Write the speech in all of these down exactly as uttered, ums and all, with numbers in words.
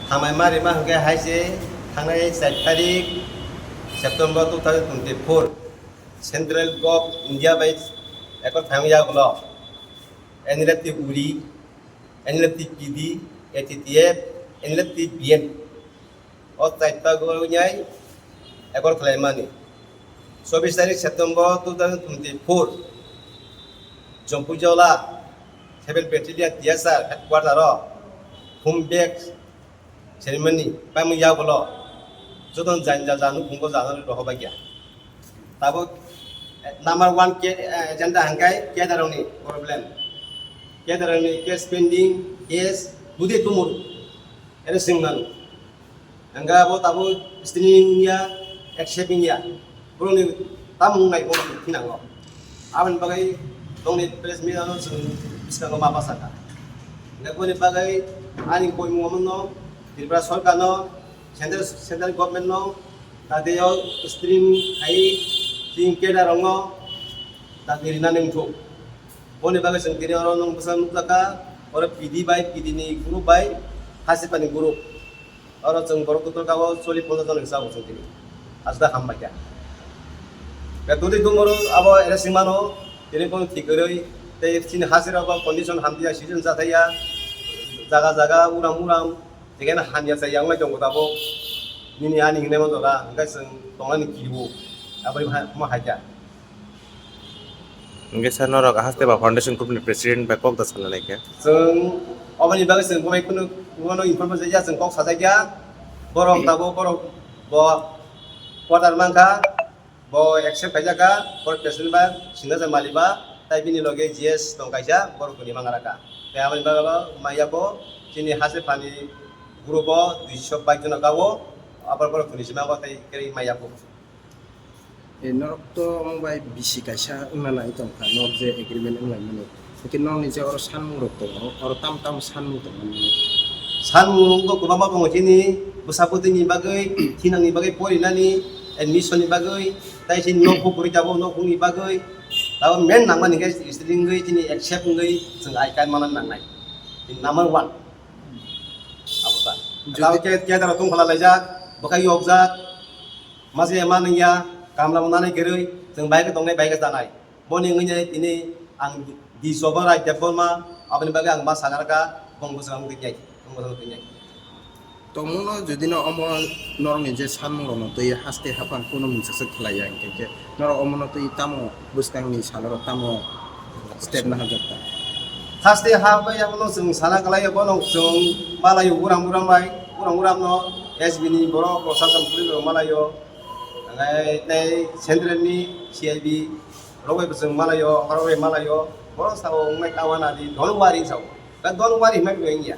Hamai ma rima hwnkhe hai se thangnai char tarik September two thousand twenty-four Central Gov India bai accord thangya ulo N L F T uri, N L F T P D, A T T F, N L F T B M o chaita goronyai accord khlaimani. Chobbish tarik September two thousand twenty-four Jompuijola seven Battalion T S R headquarter o Humbek ceremony paimung yagulo joto janja janu phungo jana rohobakya. Tabuk number one ke agenda hangkai kedaroni problem. Kedaroni case pending, case bude tumur. Ere singmanu. Hangka abo tabuk streaming ya, accepting ya. Borokni tamung nai borok thinango. Aboni bagwi tongni press meet ano chwng bwskango ma bachakha. Hingke boni bagwi ani koimung omono Tripura sorkarno, central, central governmentno, tadeo stream khai chini cadre rokno tadwi rina nangthok. Boni bagwi chwng tini oro nwng bwsa nukjakha, oro P D bai, P D ni group bai, Hasipani group. Oro chwng borok kutung kabo choli ponchas jon hinsa bo chwng tini. Aswk hambai kha. Be twi tongmoro abo era singmano, tini kono thik kwrwi, tei chini hachirok bo condition hamya, season chathaya, jaga jaga uram uram, jekheno hamya chaya wngwi tongo tabuk. Nini ani hinwi ma jora, hwnkhe chwng tongnani kirio, aboni ma hai kha. Hingke sir, norok Hasteba Foundation Group ni President bai kok da sana nai khe? Chwng oboni bagwi chwng bo bai kunu, bono inform rwjak ya, chwng kok sajak ya. Borok tabuk, borok bo quarter mankha, bo accept khaijak kha, borok President ba, Singhaja Mali ba, tai bini loge G S tong kaisa, borok kuni mangara kha. Tai aboni bagwi bo maya bo chini Hastepani group o duiso bike jono kha o, aboni borok kuni sima bo tai kwrwi maya bo. E, norok to omo bai bisi kaisa wngna nai tong kha, norok je agreement wng lai mani. Hwnkhe norokni je oro sanmung rok tongo, oro tam tam sanmung tong mani. Sanmung rok to kwbangma tongo chini, bwsa bwtwi ni bagwi, thinang ni bagwi, porinani, admission ni bagwi, tai chini nok bukurwi tabuk, nok bukni bagwi. Tabuk main nangmani khe student wngwi chini accept wngwi chwng I card mana nangnai. Number one. Abo ta. Jodi tabuk ke, ke daro tong phala laijak, bwkhai yokjak. Mase ma nungya, kamla mo nanai kwrwi, chwng bai khe tongnai, bai khe chanai. Boni wngwi nai tini ang di sobo Rai Debbarma, aboni bagwi ang ma sagar kha, bong bwswk ang twi nai, bong bwswk twi nai. Tongmungno jodi no omo norokni je sanmung rokno twi haste haphang kuno mungsa swk khlai ya, hingkhe khe norok omono twi tamo bwskangni salo rok tamo step nahajak ta? Haste ha bai abono chwng sana kwlai ya, bono chwng malaio uram uram bai, uram uram no S B ni borok, prosason, police rok malaio. Hwnkhai tei central ni C I B rok bai bo chwng malaio, borok bai malaio, borok sao wngnai ta wana di, don't worry sao. Ka don't worry hwnmai bo wngya.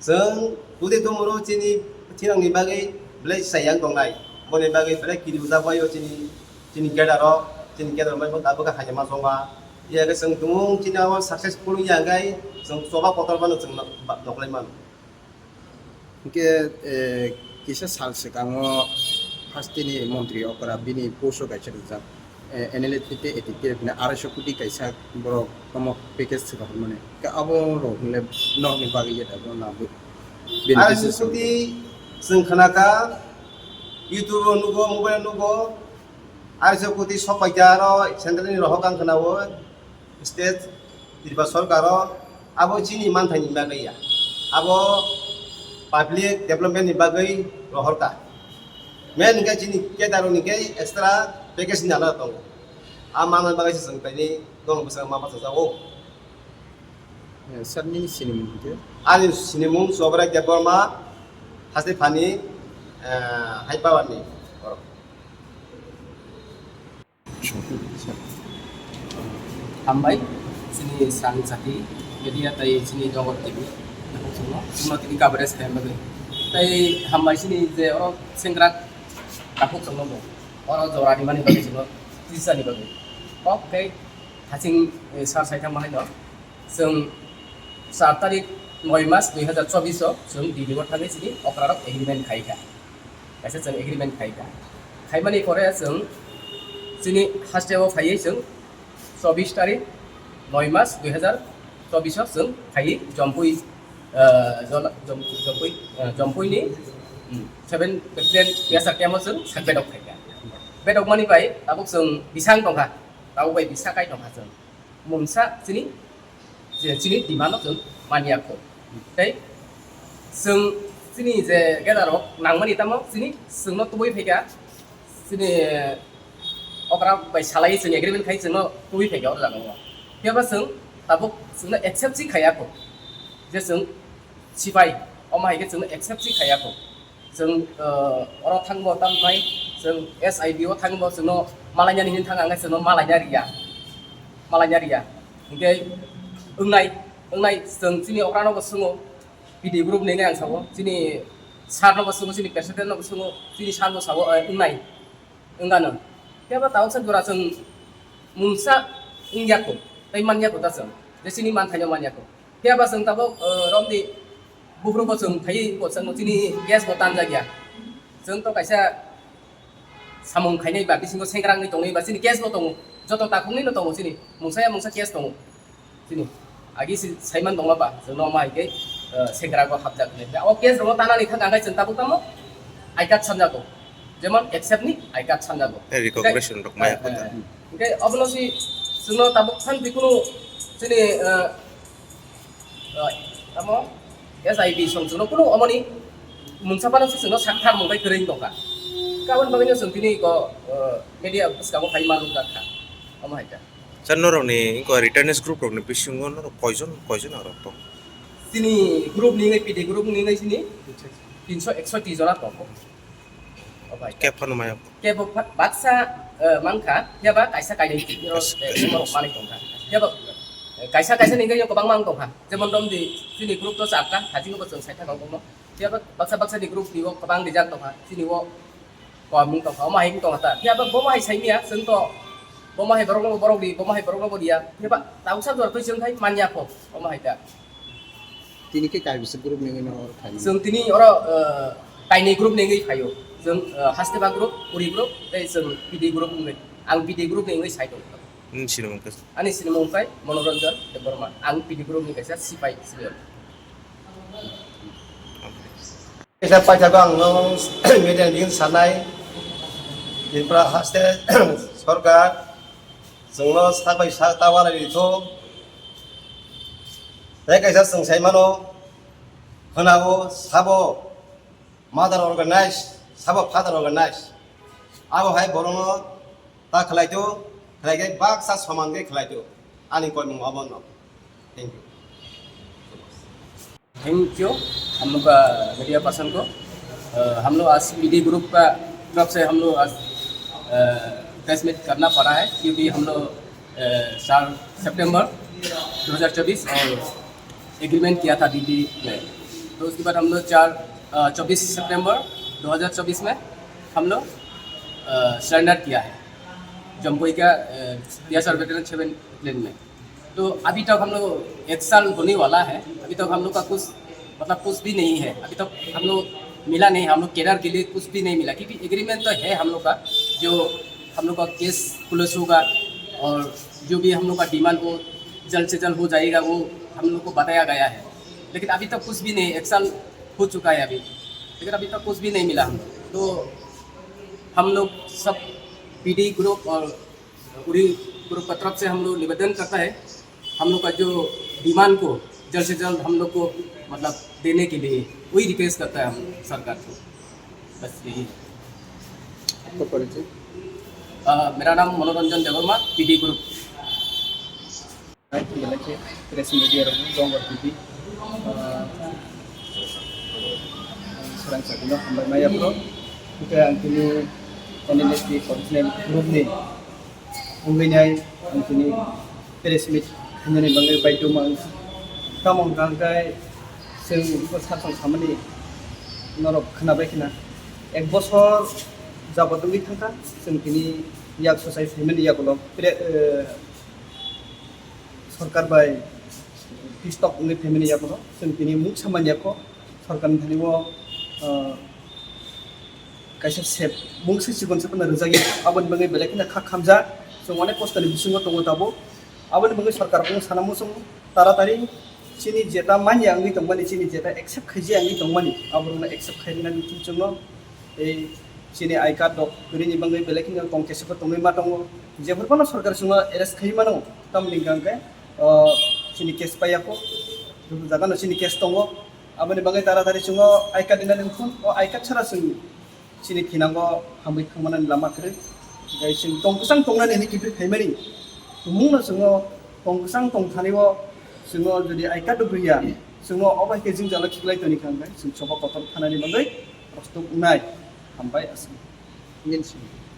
Chwng tudi tumuru chini thinangni bagwi belai chayang tongnai. Boni bagwi belai kiri ujak baio chini, chini cadre rok, chini cadre rok bai bo tabuk haino ma chongma. Iya khe chwng tumung chini abo successful wngya hwnkhe chwng choba kotor phano chwng nok-, ba-, noklai mano. Hingke, eh, kisa sal swkango hasteni montri okra bini post o kaisa rijak, eh, N L F T tei A T T F ni arai so koti kaisa borok tamo package swkang mani. Ke abo rok hwnle norokni bagwi ya da bo na bo benefit. Arai so koti chwng khna kha, YouTube o nugo, mobile o nugo, arai so koti sok pai kha aro central ni rohor kang khna o. State Tripura sorkar o abo chini manthai ni bagwi ya, abo public development ni bagwi rohor kha. Main hwnkhe chini cadre rok ni khe extra package ni alada tongo. A manna bagwi se chwng tini nono bwskango ma bachajago. Eh, sir, nini sinimung hwnkhe? Ani sinimung Chobrai Debbarma, haste phani, eh, hai power ni borok. Hambai, chini sani chati media tai chini Jogor T V, chwngno, chwngno tini coverage khaina bagwi. Tai hambai chini je oro sengkrak takhuk chwngno bo, oro jora rimani bagwi chwngno tisa ni bagwi. Kok tei haching, eh, sar saitham haino. Chwng char tarik noi mas dui hazar chobbish o chwng Delhi o thangwi chini okra rok agreement khai kha. Kaisa chwng agreement khai kha. Khaimani pore chwng chini haste o phaiwi chwng chobbish tarik noi mas dui hazar chobbish o chwng phaiwi Jompui Ah, Jola-, Jom-, Jompui, ah, Jompuini, hmm, seven Battalion T S R camp o chwng sak bedok phaikha. Bedok mani bai tabuk chwng bisang tongkha, tabuk bai bisa kai tongkha chwng. Mungsa chini, je chini demand no chwng manya kho. Tei chwng chini je gather rok nangmani tamo chini chwngno tubui phaikha, chini okra bai salai chwng agreement khai chwngno tubui phaikha o jaga o. Phiya ba chwng tabuk chwngno accept si khaya kho. Je chwng sipai, omo hai khe chwngno accept si khaya kho. Chwng, uh, oro thangbo tamo bai chwng S I B o thangbo chwngno malainani hini thang ang chwngno malaina riya, malaina riya. Hinkhe wngnai, wngnai chwng chini okrano bo swngo, P D group ni ang sao, chini sir no bo swngo, chini president no bo swngo, chini sir bo sao, eh, wngnai, wngano. Phiya ba tabuksa jora chwng mungsa wngya kho, tei manya kho ta chwng, je chini manthaino manya kho. Phiya ba chwng tabuk, eh, romni buphuru bo chwng phaiwi bo chwng chini case bo tanjak ya. Chwng to kaisa samung khainai ba bisingo sengkrangni tongnai ba chini case bo tongo, joto takhukni no tongo chini, mungsa ya mungsa case tongo chini. Agi si saiman tongma ba chwngno omo hai khe, eh, sengkrak o hapjak hinwi. O case rokno tanani thang ang khe chwng tabuk tamo I card sanjago, jemon accept ni I card sanjago. Eh, recognition rok maya kho ta. Eh, eh. Hinkhe obono si chwngno tabuk phan jikhunu chini, eh, eh, tamo S I B song chwngno kunu omoni mungsa phano si chwngno sakthar mungbai kwrwi tongkha. Kabon bagwino chwng tini ko, eh, media bwskango phai ma nukjak kha. Omo hai kha. Sir, norokni inko returnees group rokni bisingo norok koijon, koijon norok tong? Chini group ni wngwi, P D group ni wngwi chini tinso eksoti jona tongo. Obai. Kep phano maya. Kebo pha-, baksa, eh, mankha, phiya ba kaisa kainwi twi ro, eh, borok manwi tongkha. Phiya ba, eh, kaisa kaisa ni wngwi kwbangma wng tongkha. Jemon romdi chini group to charta, hajingo bo chwng saitha kong tongno. Phiya ba baksa baksa ni group ni o kwbang rijak tongkha. Chini o komung tongkha, omo hai wng tongkha ta. Phiya ba bomo hai saimya, chwng to bomo hai borok no borok di, bomo hai borok no bo diya. Phiya ba tabuksa jora twi chwng khai manya kho, omo hai ta. Tini khe kaibisa group ni wngwi no oro phaimani? Chwng tini oro, eh, kainwi group ni wngwi phaio. Chwng, eh, Hasteba group, Uri group, tei chwng P D group wngwi. Ang P D group ni wngwi sai tong. Nini sinimung khe? Ani sinimung khe Monoranjan Debbarma. Ang P D group ni kaisa sipai senior. Kaisa paithago ang no media ni sanai, Tripura haste sorkar chwngno sabai sa tawala ri tho. Tei kaisa chwng sai mano, khwnao sabo mother organize, sabo father organize. Abo hai borokno ta khlai tho, khlai khe baksa soman khe khlai tho. Ani koimung abono. Thank you. Thank you, हम लोग का media person को। अ, हम लोग आज PD group का तरफ से हम लोग आज, अ, प्रेस मीट करना पड़ा है, क्योंकि हम लोग, अ, चार सितंबर दो हज़ार चौबीस और एग्रीमेंट किया था दिल्ली में, तो उसके बाद हम लोग चार, अ, चौबीस सितंबर दो हज़ार चौबीस में हम लोग, अ, सरेंडर किया है जम्बोई का, अ, टीएसआर वेटरन सेवन प्लेन में। तो अभी तक हम लोग एक साल होने वाला है, अभी तक हम लोग का कुछ, मतलब, कुछ भी नहीं है। अभी तक हम लोग मिला नहीं, हम लोग कैडर के लिए कुछ भी नहीं मिला, क्योंकि एग्रीमेंट तो है हम लोग का, जो हम लोग का केस क्लोज होगा और जो भी हम लोग का डिमांड वो जल्द से जल्द हो जाएगा, वो हम लोग को बताया गया है। लेकिन अभी तक कुछ भी नहीं, एक साल हो चुका है अभी, लेकिन अभी तक कुछ भी नहीं मिला हम लोग। तो हम लोग सब पीडी ग्रुप और उरी ग्रुप का तरफ से हम लोग निवेदन करता है, हम लोग का जो डिमांड को जल्द से जल्द हम लोग को, मतलब, देने के लिए वही रिक्वेस्ट करता है हम सरकार को। बस यही है। आपका परिचय? अ, मेरा नाम मनोरंजन Debbarma, PD group. Belai khe press media rok ni Donggor T V, ah, srang sa bino hambai maya phuru. Hwnkhe ang tini N L S T original group ni wngwi nai ang tini press meet khainani bagwi baidhyo mang. Tamo hwnkha hwnkhe chwng bo sak song samani norok khwnabai khna. Ek bosor jabot wngwi thangkha chwng tini yak sochai phaimani yagulo pre-, eh, sorkar bai pistok wngwi phaimani yagulo chwng tini mungsa manya kho sorkarni thani o, ah, kaisa sep mungsa chikon se phano rwjagwi aboni bagwi belai kheno kha khamjak chwng onek kostoni bisingo tongo tabuk aboni bagwi sorkar phano sana muchung taratari Chini jeta manya wngwi tongmani, chini jeta accept khaijak wngwi tongmani, aborokno accept khainani thik chwngno. Ei chini I card rok kwrwini bagwi belai kheno tong kesebo tongwi ma tongo. Jephuru phano sorkar chwngno arrest khai mano, tamni hwnkhe, o, chini case paiya kho, joto jagano chini case tongo. Aboni bagwi taratari chwngno I card rinani wngkha, o I card chara chwng chini thinango hamwi thangmani lama kwrwi. Tei chwng tong kwchang tongnani hwnwi kiphil phaimani. Tumungno chwngno tong kwchang tong thani o chwngno jodi I card rwya, chwngno obo hai khe jwngjalo khiklai toni kha hwnkhe chwng choba kotor thanani bagwi prostuk wngnai. Hambai aswk.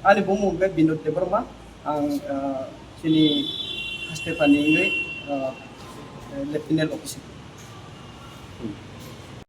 Ani bumung hwnkhe Binod Debbarma, ang, ah, chini Hastepani wngwi, ah, Lieutenant Officer.